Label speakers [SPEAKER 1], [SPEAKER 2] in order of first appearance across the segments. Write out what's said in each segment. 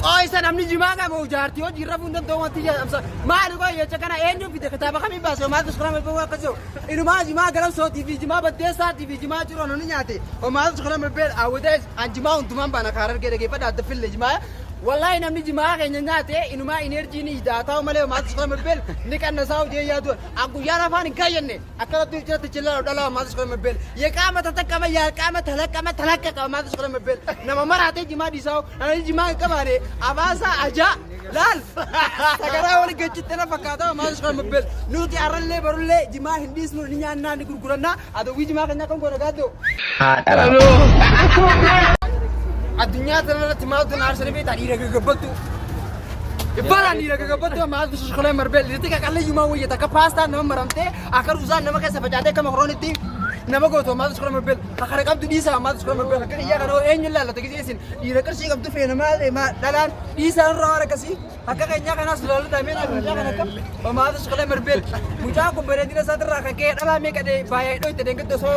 [SPEAKER 1] Qooysa namni jimaa qabu jaartii hojii irra fuun danda'u wanti jedhamsa. Maali qoy jecha kana eenyuun fide kitaaba kamiin baase maal tuskana malbee akka jiru. Inumaa jimaa galamsootii fi jimaa baddeessaatii fi jimaa ciroo namni nyaate. Maal tuskana malbee hawwatee an jimaa hundumaan baana kaara argee dhageeffadha adda fille jimaa. Wallahi namni jimaa keenya nyaate inumaa inerjii ni hidhaa malee maal tuskana malbee ni qannasaa hojii yaadu. An guyyaan afaan hin kaayyenne akkanatti jiratti chillaa dhalaa maal tuskana malbee. Yeqaama tataqqama yaaqaama talaqqama talaqqaqa maal tuskana malbee. Nama maraatee jimaa dhiisaa namni jimaa hin qabaane abaasaa ajaa laal sagaraa wali gachitti na fakkaata maal tuskana malbee. Nuti arrallee barullee jimaa hin dhiisnu ni nyaannaa ni gurgurannaa adawwii jimaa keenyaa kan goona gaaddoo. Addunyaa kana irratti maaltu na aarsanii beektaa dhiira gagabbattu. Baraan dhiira gagabbattu maaltu shosholee marbee dhiirti qaqallee wayyata akka paastaa nama maramtee akka ruuzaan nama keessa facaatee akka makaroonitti nama gootu maaltu shosholee marbee kakara qabdu dhiisaa maaltu shosholee marbee akka kiyyaa kana eenyu laallata gisee isin dhiira qarshii qabdu feena maal dhalaan dhiisaa irraa waan akkasii akka keenyaa kanaas laallata mee mucaa kana akkam maaltu shosholee marbee mucaan kun bareedina isaatirraa kan ka'e dhalaa meeqa baay'ee dhoyte deengatti osoo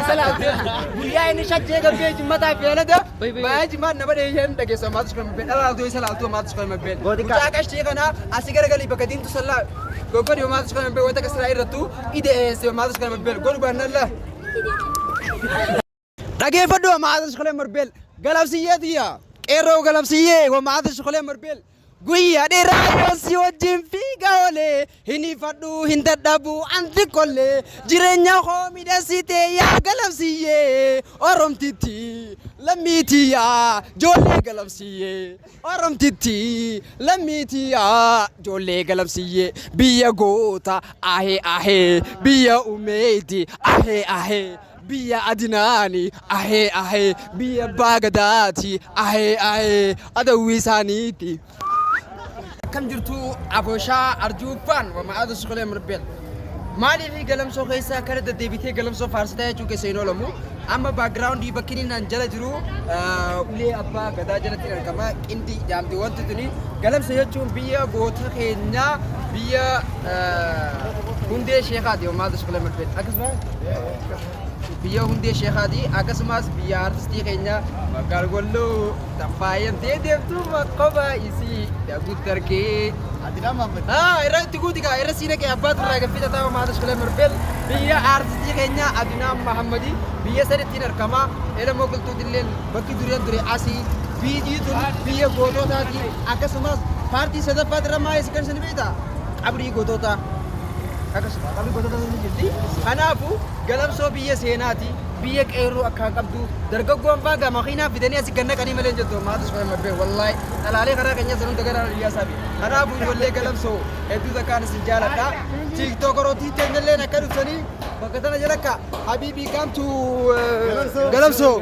[SPEAKER 1] isa laaltee guyyaa inni shajjee gabbee jimmataa fi alada baay'ee jimaan nama dheeyyan dhageessa maaltu shosholee marbee dhalaa laaltuu isa laaltuu maaltu shosholee marbee mucaa qashtii kana asii garagalii bakka diimtuu sallaa goggodi maaltu shosholee marbee wanta kasiraa irrattuu ide eesse maaltu shosholee marbee godhu baannalla. Dhageeffadhu maaltu shosholee marbee galabsiyyee tiyya qeerroo galabsiyyee maaltu shosholee marbee guyyaa dheeraa yoon si wajjin fiigaa oolee hin ifadhu hin dadhabu anti kollee jireenya koo miidhagsite yaa galamsiyyee oromtitti lammiitii yaa joollee galamsiyyee oromtitti lammiitii yaa joollee galamsiyyee biyya goota ahee ahee biyya umeeti ahee ahee biyya adinaani ahee ahee biyya baagadaati ahee ahee adawwii isaaniiti. Akkam jirtu Abooshaa Arjuuffaan wamaa'aatu suqalee marbeel. Maaliif galamsoo keessa akkana deddeebitee galamsoo faarsitaa jechuun keessa hin oolamu. Amma background bakki inni naan jala jiru ulee abbaa gadaa jalatti argama. Qindii jaamti wanti tuni galamsa jechuun biyya goota keenyaa biyya hundee sheekaati wamaa'aatu suqalee marbeel. Akkasuma biyya hundee sheekaati akkasumas biyya artistii keenya magaalaa Walloo tafaayamtee deemtu kophaa isii daguutti argee. Irra itti guuti kaa irra sii dhaqee abbaa turraa gaffita taa'u maata shukulee marbeel biyya artistii keenya Adinaan Mahammadii biyya sadittiin argama Elamoo Qilxuutillee bakki dureen ture asii biyyi tun biyya goototaati akkasumas paartii sadaffaatti irra maayis kan isin beektaa qabrii goototaa akkasuma qabrii goototaa ni jirti kanaafuu galamsoo biyya seenaati biyya qeerroo akkaan qabdu dargaggoon faa gama makiinaa fidanii asii ganna qanii malee hin jettu maata shukulee marbeel wallaahi dhalaalee karaa keenya san hunda gara biyyaa isaa kanaafuu ijoollee galamsoo hedduu takkaan isin jaaladha tiiktookorootii teenyalleen akka dhuftanii bakka tana jala akka habiibii kaamtu galamsoo.